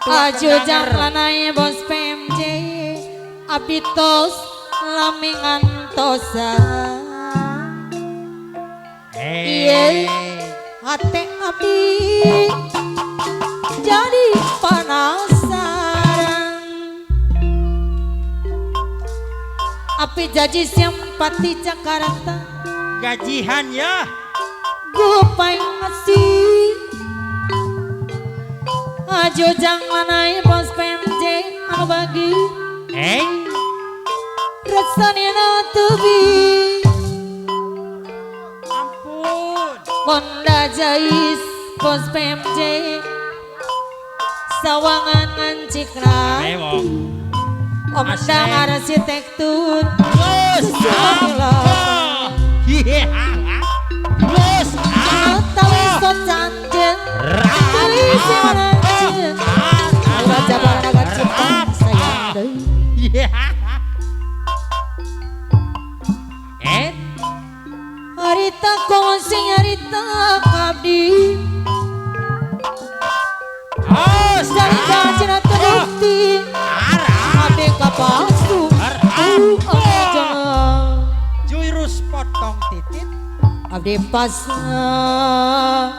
Ketua Aju Kendanger. Lanai bos PMJ abdi tos lami ngantosan. Eh. Iya. Hate abdi jadi penasaran. Api jaji simpati Jakarta. Gajihan ya. Gupai ngasih. Ajo jangan naik bos PMJ anu bagi. Eh. Rasanya tubi. Ampun. Honda Jais bos PMJ sawangan ngancikra. Mewok. Om Asli. Arsitektur. Terus Bismillah. apa? Iya. Terus Tawi so canjen Tawi mananjen Raja Banaga Cipta sayang deui. Iya. Eh, Harita kongsi harita kabdi. Os. Dari kacina terbukti. Abdi kapalsu. Jurus potong titit. Abdi pasrah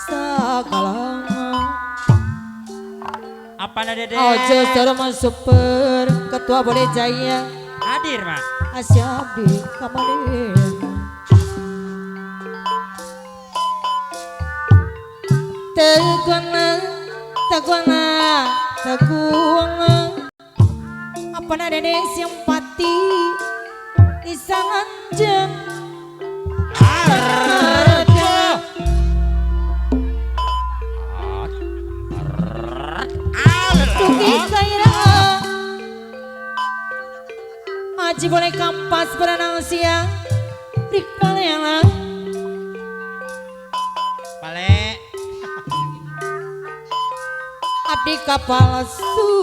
sagalana. Apa na dede? Ojo Sarma super ketua boleh jaya. Hadir, Mak. Asia abdi kamalin. Tegona tegona tegona. Apa na dede simpati isangan. Tuki kaira. Aji boleh kampas berenang siang. Rik palela. Pale. Abdi kapalsu.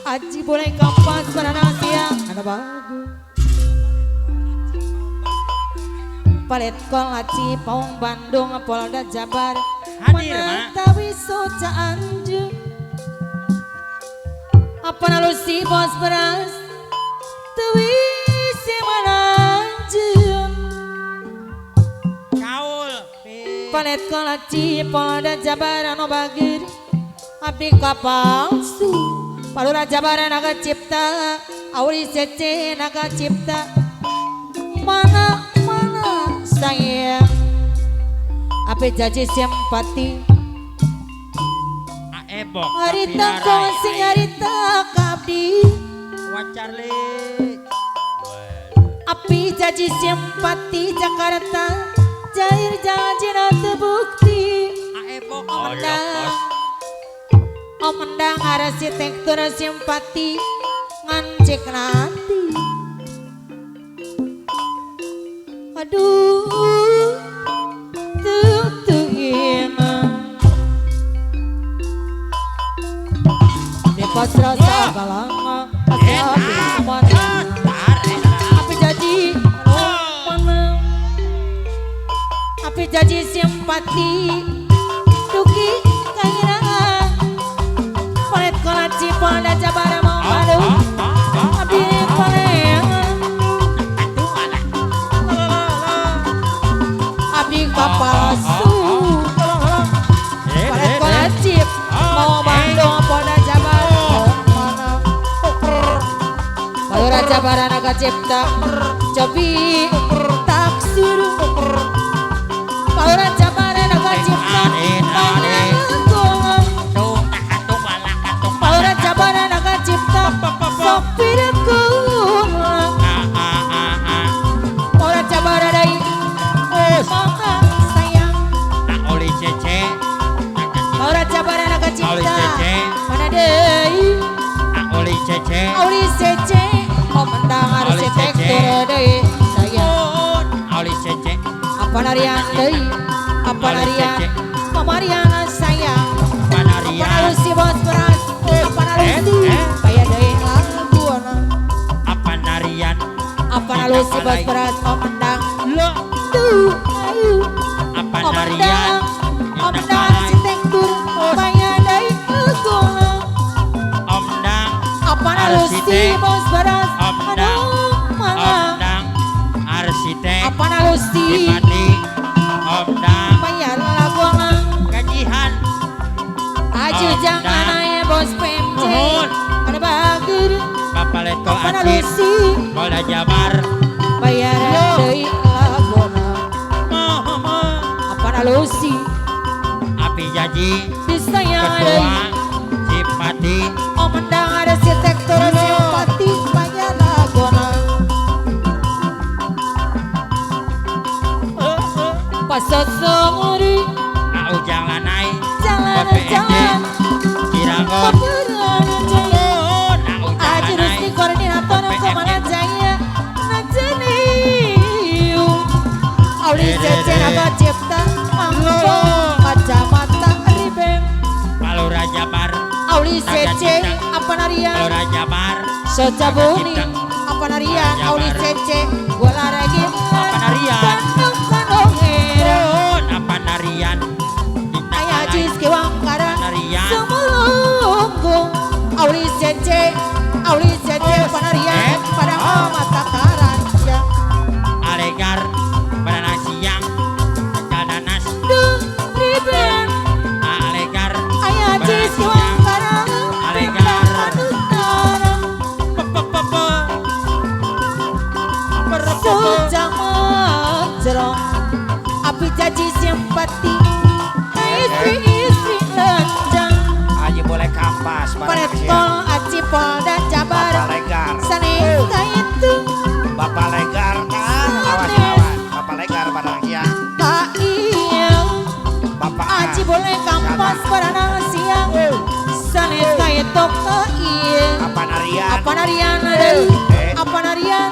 Aji boleh kampas berenang siang. Ada bagus. Palet kolaci Paung Bandung Polda Jabar. Hadir, Mak. Tawi soca anjeun. Apa nalusi bos beras Tewi si mananjeun. Kaul. Palet kolaci Polda Jabar anu bagir. Abdi kapalsu Palura Jabar naga cipta. Auri cece naga cipta. Mana mana sayang. Api jaji simpati. Aebok. Harita kongsi harita kabdi. Wacarle. Api jaji simpati Jakarta. Jair janji terbukti. Aebok. Omendang Omendang arsitektur simpati ngancik nanti. Aduh tuh tuh ima. Di pasrah sagalana api mana. Api jaji mana. Api jaji simpati duki kaira. Palet kolaci Polda Jabar mau malu. Abdi paleang. Abdi kapalsu. Palet kolaci mau Bandung Polda Jabar mana. Palura Jabar naga cipta cobi taksir. Palura Jabar naga cipta Palura Jabar naga cipta sopir kula. Palura Jabar dai mama sayang. Palura Jabar naga cipta mana deui. Auli cece komendang arsitektur deui sayang. Apa narian deui, apa narian Mamariana sayang. Apa nalusi bos beras, apa nalusi bayar deui laguna. Apa narian? Apa nalusi bos beras komendang lo tuh ayu. Apa narian? Komendang arsitektur. Lusi bos baras Omdang. Anu mana Omdang arsitek Apana Lusi Cipati Omdang Bayar lagona gajihan Aju jangan aya bos PMC Nuhun. Ada bager Bapak Letkol Apana Acip Lusi Polda Jabar Bayar deui lagona Muhammad Apana Lusi Api Jaji Disayang Ketua deui Cipati Omendang arsitektur simpati bayar lagona Pasosonguri Ujang Lanai jalan PPMJ jalan Cirangon Peperangan jaya Ujang Aji Lanai Rusdi koordinator Komana Jaya Najeniu Auli Cece Naga Cipta Mangko Kacamata Ribem Palura Jabar Auli Cece Apa narian Palura Jabar Soca Buni Apa narian Auli Cece Bola lagi Apa narian? Bandung Bandung era Apa narian Ayah Jis Kewangkara Narian. Sumulunggung Auli Cece Auli Cece Panarian Padang mata karanjang Alegar Berenang siang Kadanas Duh riben Alegar Ayah Jis Kewangkara Alegar. Anutara Pepepepe Sujang menjerong Api jaji simpati Istri-istri lenjang Aji boleh kampas barang Paletol Aci Polda Jabar Bapak Legar. Saneta itu Bapak Legar ah awas awas. Bapak Legar barang siang. Tak iya Bapak Aci boleh kampas berenang siang Saneta itu ke iya Apa narian? Apa narian deui? Eh. Apa narian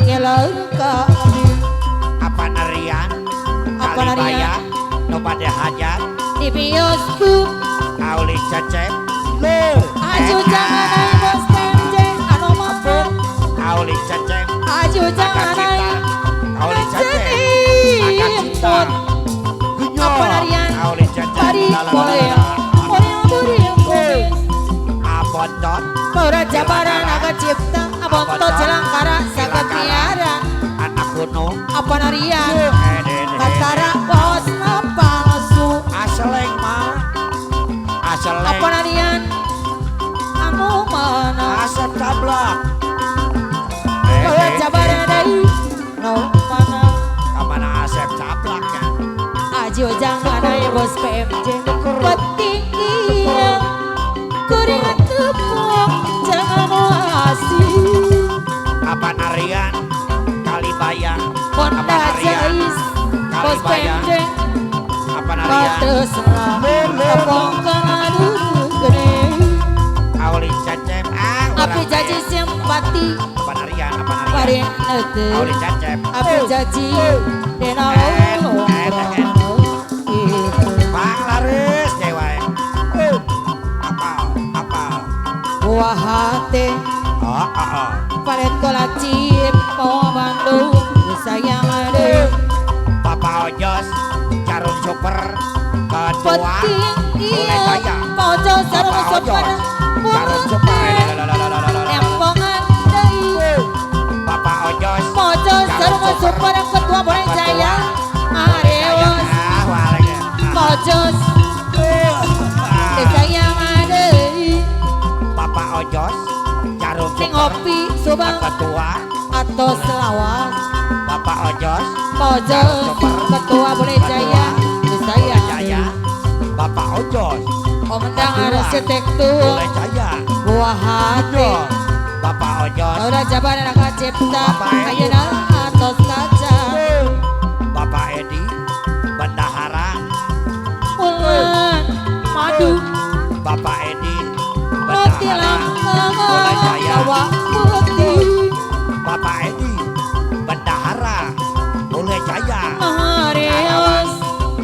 Ngelau ka abdi Apa narian? Apa Kalibaya narian? Nu bade hajat Di bioskop Auli Cecep. Leuh. Aju jangan naik bos PMJ anu mabuk Auli Cecep. Aju jangan Akad naik Cipta. Auli Cecep. Akad Cipta. Genyo. Apa narian? Auli Cecep. Pari La, la, la, la, boleh la. Boleh boleh boleh Abontot. Pura Jabaran Naga Cipta Abonto Jelangkara Sakatiara Anak gunung. Apa narian Eh, deh, deh, Katara bosna palsu Aseleng mah. Aseleng. Apa narian Anu mana Asep tablak. Pura Jabaran deui No mana Kamana Asep tablak ya? Aji ojang anai bos PMJ Petinggi Kuring tepuk Jangan wasi Apa narian? Kalibaya. Apa Honda narian? Jais Bos Kalibaya. PMJ Apa narian? Pateslah Opong kaladu gede Auli Cecep. Ah, Api orang jaji teh. simpati Apa narian? Apa narian? Parin nete Auli Cecep. Api jaji Dena Eh, eh, eh. Bang laris dewa. Apal, apal. Buah hati Oh, oh, oh. Palet kolacip Bawa Bandung Sayang ada Bapak Ojos, Jarum Super, Ketua Peting Boleh iya Jaya. Pojo sarung Bapak sopan Ojos, Jarum Super. Nempongan deui Bapak Ojos, Pojo sarung sopan Ketua Boleh Jaya Arewas Ah, walek. Pojo Sayang deui Bapak Ojos, Jarum Sing Super, ngopi Subang Ketua atau Selawas Bapak Ojos, Pojo Ketua Boleh Jaya Boleh Sayang Jaya. Bapak Ojos, Komendang arsitektur Boleh Jaya. Buah hati Bapak Ojos, Laura Jabar Naga Cipta Bapak Edi. Ayeuna atos kaca Bapak Edi, Bendahara, Ulan madu Bapak Edi, roti Bendahara, lambang Boleh Jaya. bawa putih Bapak Edi, Bendahara, Boleh Jaya. Mareos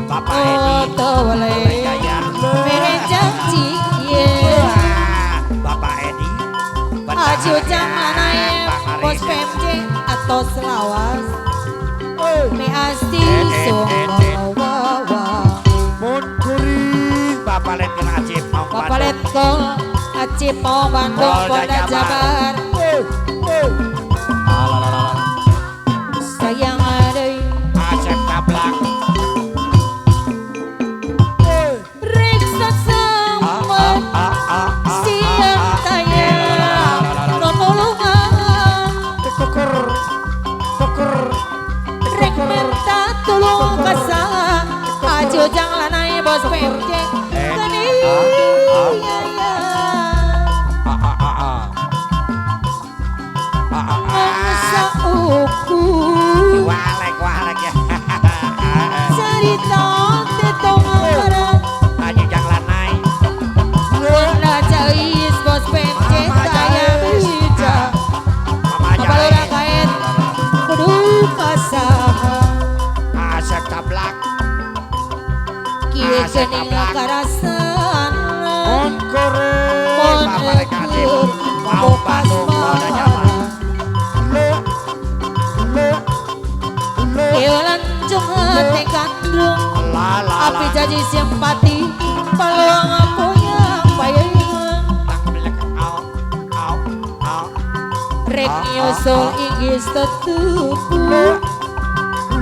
Bapak Edi, Otole Boleh Jaya. Mere janji ye Wah, Bapak Edi, Bendahara. Aju jangan naik Pak bos Aris. PMC atau selawas Mi asti Eh, eh, eh, eh. sumbawa Mun kuring Bapak Letkol Acip Maung Bapak Bandung. Letkol Acip mau Bandung Polda Jabar. Sayang deui Acep tablak. Rek sasambat siang taya notulungan. Tukur tukur. Rek minta tulung ka saha Ajo jang lanai bos PMC geni ya. Saukur Walek walek ya. Cerita tetong para Ajo jang lanai. Mula jais bos PMC taya bija. Mama Mapalura Jais. kaet kudu kasaha. Asep tablak. Kieu geuning karasana. Mun Mun Bapak Lekati. eueuh Mau bokas Bandung Polda Jabar. para. Kieu lancung hate gandrung. La la Api la. janji simpati peluang puyang payeun. Tak belek au au au. Rek nyusul inggis tetupu.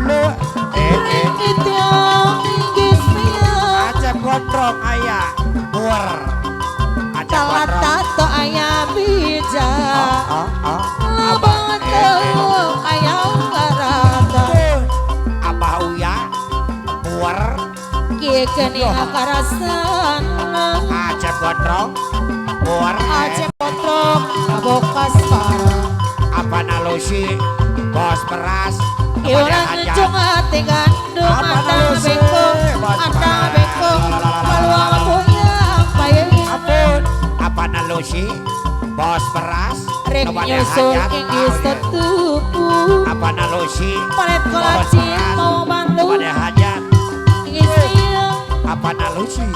Eh eh. Rek itiong inggis miang. Acep gondrong aya. Buer. Acep Telat gondrong. tato aya bija. Ah ah. Abang teu aya ngarata. Abah Uya. Buer. Kieu geuning karasana. Acep gondrong. Buer. Acep potrok kabokas para. Apa nalusi bos beras. Kieu lancung ate gandum Apa antang nalusi, beko bos antang beras. beko peluang puyang payeun. Ampun. Apa nalusi bos beras. Rek Kepada nyusul hajat. inggis tetupu. Apa nalusi Palet bos kolaci beras. mau Bandung Kepada hajat. inggis miang. Apa nalusi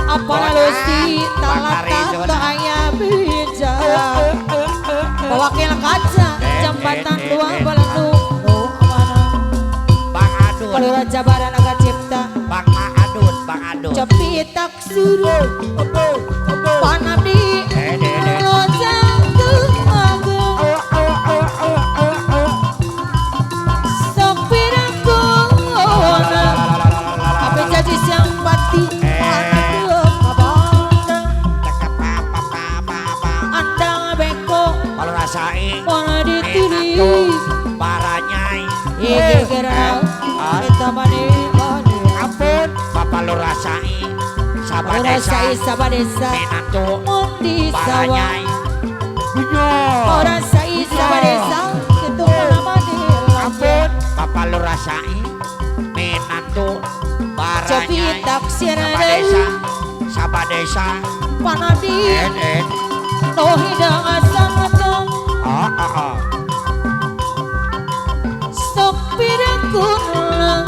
Apa nalusi talat tato aya bija. Pewakil kaca jembatan dua Bandung. Oh, amanah. Bang Adun. Palura Jabaran aga cipta. Bang Ma Adun. Bang Adun. Cepi tak suruh panabdi Eh, eh, eh. lojang agung sok pirangkona api janji siang pati Eh. anak kabandang andang beko Kalau rasai mana dituli baranyai. iki kira eta mane mane. Ampun. Bapak lu rasai. Sahabat Ora desa. sai sabadesa Minantu mun di sawah. baranyai. Ora sai sabadesa kitu mana mane. Ampun. Bapak lu rasai. Minantu Cepi baranyai. taksir Sahabat deui desa. Sahabat desa. panadi Eh eh. no hidang asang Oh oh oh. sok pirangkuna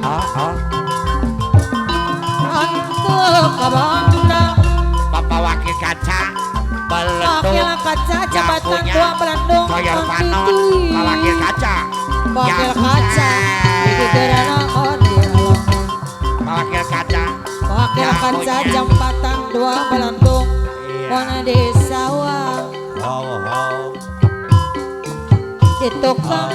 Oh oh. antu kabanda. Bapak wakil kaca. Wakil Beleduk. kaca Yang jabatan punya dua Bandung Toyor Panon. Bapak wakil kaca. Wakil Yang kaca iki gerana Bapak wakil kaca. Wakil Yang kaca punya. jembatan dua Bandung Iya. mana di sawah Oh oh. di tukang.